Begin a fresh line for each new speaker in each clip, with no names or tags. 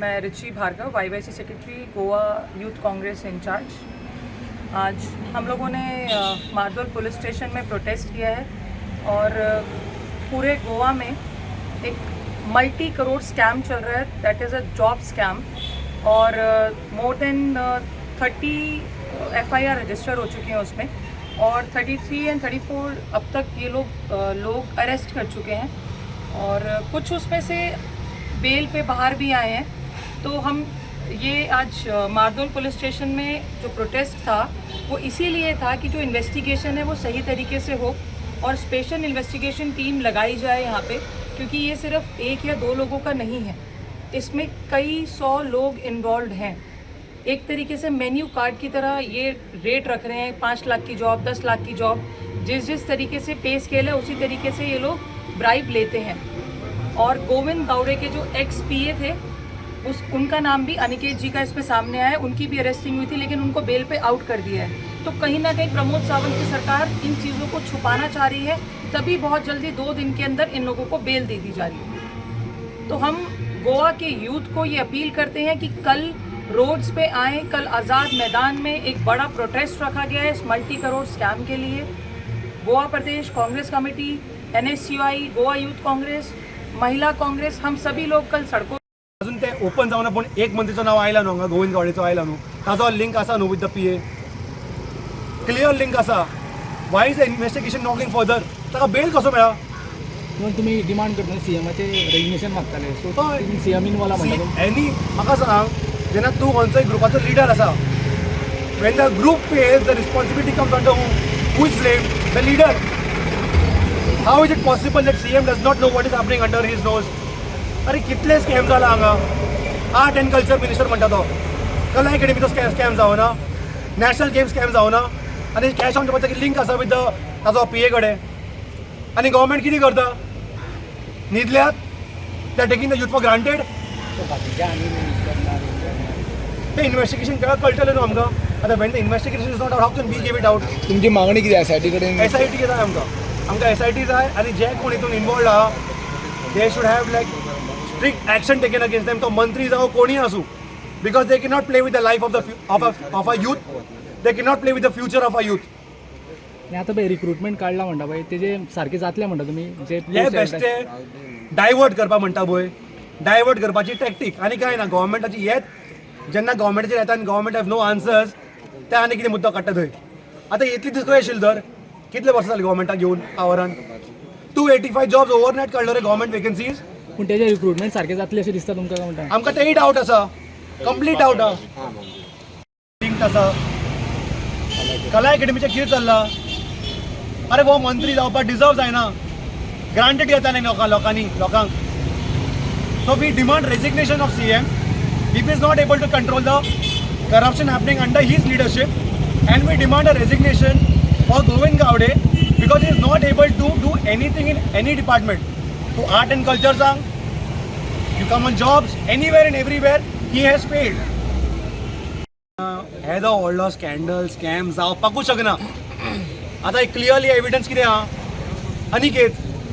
मैं Ruchi Bhargava, IYC secretary, Goa youth Congress in charge. आज हम लोगों ने मार्दोल पुलिस स्टेशन में प्रोटेस्ट किया है और पूरे गोवा में एक मल्टी करोड़ स्कैम चल रहा है, that is a job scam और मोर देन 30 एफआईआर रजिस्टर हो चुके हैं उसमें और 33 एंड 34 अब तक ये लोग अरेस्ट कर चुके हैं और कुछ उसमें से बेल पे बाहर भी आए हैं। तो हम ये आज मार्दोल पुलिस स्टेशन में जो प्रोटेस्ट था, वो इसीलिए था कि जो इन्वेस्टिगेशन है वो सही तरीके से हो और स्पेशल इन्वेस्टिगेशन टीम लगाई जाए यहाँ पे, क्योंकि ये सिर्फ एक या दो लोगों का नहीं है, इसमें कई सौ लोग इन्वॉल्व हैं। एक तरीके से मेन्यू कार्ड की तरह ये रेट रख रहे हैं, 5 लाख की जॉब, 10 लाख की जॉब। जिस जिस तरीके से पे स्केल है, उसी तरीके से ये लोग ब्राइब लेते हैं। और गोविंद गावड़े के जो एक्स पीए थे, उस उनका नाम भी, अनिकेत जी का, इसमें सामने आया है। उनकी भी अरेस्टिंग हुई थी, लेकिन उनको बेल पे आउट कर दिया है। तो कहीं ना कहीं प्रमोद सावंत की सरकार इन चीज़ों को छुपाना चाह रही है, तभी बहुत जल्दी 2 दिन के अंदर इन लोगों को बेल दे दी जा रही है। तो हम गोवा के यूथ को ये अपील करते हैं कि कल रोड्स पे आएँ। कल आज़ाद मैदान में एक बड़ा प्रोटेस्ट रखा गया है इस मल्टी करोड़ स्कैम के लिए। Goa Pradesh Congress committee, NSUI, Goa youth Congress, महिला कांग्रेस, हम सभी लोग कल सड़कों
अजून ते ओपन जावना, पूण एक मंत्रीचो नांव आयला न्हू हांगा, गोविंद गावडेचो आयला न्हू। ताजो लिंक आसा न्हू with the PA? Clear link आसा। Why is the investigation not going further? ताका बेल कसो मेळ्ळा?
म्हणून तुम्ही डिमांड करता, सीएमाचे रेजिग्नेशन मागताले, सो
हय.
सीएम इनवॉल्व म्हणटा?
एनी म्हाका सांग, जेन्ना तूं खंयचोय ग्रुपाचो लिडर आसा, when the group fails, the responsibility comes on the who is blame? The leader. How is it possible that CM does not know what is happening under his nose? अरे, कितले scam जाला हांगा। Art and culture minister म्हणटा तो, कला एकेडमीचो scam जावना, national game scam जावना आनी कॅश ऑन पळयता की लिंक आसा विथ the ताजो पीए कडेन। आनी गव्हर्मेंट कितें करता? न्हिदल्यात? They taking the youth for granted.
बाकीचे आनी मिनिस्टर ना?
ते इन्व्हेस्टिगेशन केव्हा कळटलें न्हू आमकां। आतां when the investigation is not out, how can we give it out?
तुमची मागणी किती एसआयटी कडेन?
एसआयटी जाय आमकां। आमकां एसआयटी जाय आनी जे कोण हितून इनवॉल्ड आहा, they should have like strict action taken against them, तो मंत्री जावं, कोणीय आसूं, because they cannot play with the life of a youth. They cannot play with the future of a youth.
आनी आतां पळय, रिक्रुटमेंट काडला म्हणटा पळय, तेजे सारकें जातलें म्हणटा तुमी जे
हे बेश्टे डायवर्ट करपा म्हणटा पळय, डायवर्ट करपाची टॅक्टीक आनी कांय ना गव्हर्मेंटाची। येत जेन्ना गव्हर्मेंटाचेर येता आनी गव्हर्मेंट have no answers, ते आनी कितें मुद्दो काडटा थंय। आतां इतली दीस खंय आशिल्ले तर? कितले वर्सां जाली गव्हर्मेंटाक घेवन पावरान? 285 जॉब्स ओवरनायट काडलो रे, गव्हर्मेंट वेकन्सीज।
पूण तेजें रिक्रुटमेंट सारकें जातलें अशें दिसता तुमकां काय म्हणटा?
आमकां तेय डावट आसा, कंप्लीट डावट आसा। लिंक आसा। कला एकेडमीचें कितें चल्लां? अरे, हो मंत्री जावपाक डिजर्व जायना। ग्रांटेड घेता न्ही लोकांनी लोकांक। So we demand resignation of CM if he's not able to control the corruption happening under his leadership, and we demand a resignation for Govind Gawde because he is not able to do anything in any department. To art and culture सांग, you come on jobs, anywhere and everywhere he has failed. येदो व्हडलो scandal, scam जावपाकूच शकना। आतां clearly evidence कितें आहा? अनिकेत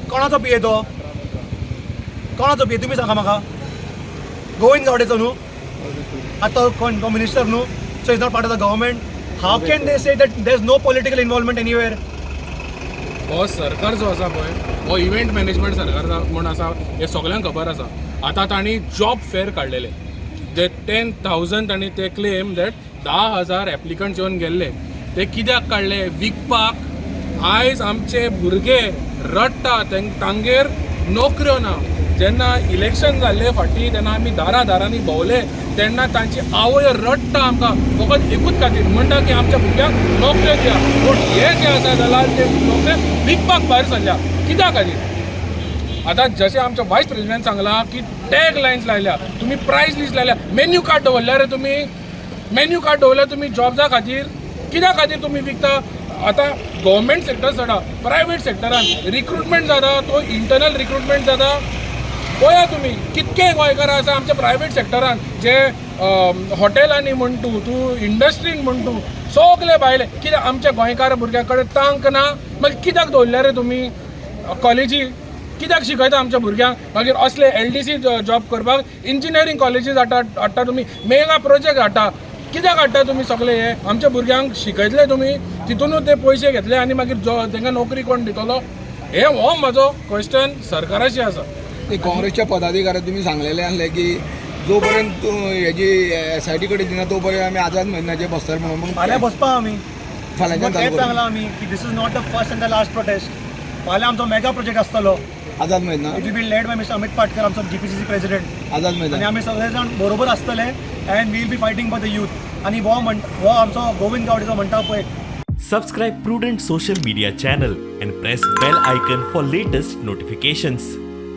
कोणाचो पीए? तो कोणाचो पीए, तुमी सांगा म्हाका। गोविंद गावडेचो न्हू? आतां तो कोण? तो मिनिस्टर न्हू? So he's not part of the government? How can they say that there is no political involvement anywhere?
हो सरकार जो आसा पळय, हो इव्हेंट मॅनेजमेंट सरकार म्हूण आसा हें सगल्यांक खबर आसा। आतां तांणी जॉब फेर काडलेले जे 10,000, तांणी ते क्लेम that 10,000 applicants येवन गेल्ले। ते कित्याक काडले? विकपाक। आयज आमचे भुरगे रडटा, तांगेर नोकऱ्यो ना। जेन्ना इलेक्शन जाल्लें फाटीं, तेन्ना आमी दारा दारांनी भोंवले, तेन्ना तांची आवय रडटा आमकां फकत एकूच खातीर म्हणटा की आमच्या भुरग्यांक नोकऱ्यो दिया। पूण हे जे आसा जाल्यार ते नोकऱ्यो विकपाक भायर सरल्या कित्या खातीर? आतां जशें आमच्या वायस प्रेसिडेंट सांगलां की टॅग लायन्स लायल्या तुमी, प्रायस लिस्ट लायल्या, मेन्यू कार्ड दवरल्या रे तुमी। मेन्यू कार्ड दवरल्या तुमी जॉब्सा खातीर। कित्या खातीर तुमी विकता? आतां गव्हर्मेंट सेक्टर सोडा, प्रायवेट सेक्टरान रिक्रुटमेंट जाता, तो इंटरनल रिक्रुटमेंट जाता। पळया तुमी कितके गोंयकार आसा आमच्या प्रायवेट सेक्टरान, जे हॉटेलांनी म्हण तूं, तूं इंडस्ट्रीन म्हण तूं, सगले भायले। कित्याक आमच्या गोंयकार भुरग्यां कडेन तांक ना? मागीर कित्याक दवरल्या रे तुमी कॉलेजी? कित्याक शिकयता आमच्या भुरग्यांक? मागीर असले एलडीसी जॉब करपाक इंजिनियरींग कॉलेजीस हाडटा हाडटा तुमी, मेगा प्रोजेक्ट हाडटा. कित्याक हाडटा तुमी सगळे हे? आमच्या भुरग्यांक शिकयतले तुमी, तितूनच ते पयशे घेतले आनी मागीर जो तांकां नोकरी कोण दितलो? हे हो म्हजो क्वेश्चन सरकाराशी आसा.
ते काँग्रेसच्या पदाधिकाऱ्याक तुम्ही सांगलेले आसले की जोपर्यंत तूं हेजी एसआयटी कडेन दिना तोपर्यंत आमी आझाद मैदानाचेर बसतले म्हणून.
फाल्यां बसपा आमी.
फाल्यांच्यान
तेच
चालू
सांगलां आमी की this is not the first and the last protest. फाल्यां आमचो मेगा प्रोजेक्ट आसतलो.
Azad Maidan.
It will be led by Mister Amit Patkar, आमचो जीपीसीसी प्रेसिडेंट.
आझाद
आनी
मैदान.
आमी सगळे जाण बरोबर आसतले and we'll be fighting for the youth. आनी हो म्हण हो आमचो गोविंद गावडेचो म्हणटा पळय.
Subscribe Prudent Social Media channel and press bell icon for latest notifications.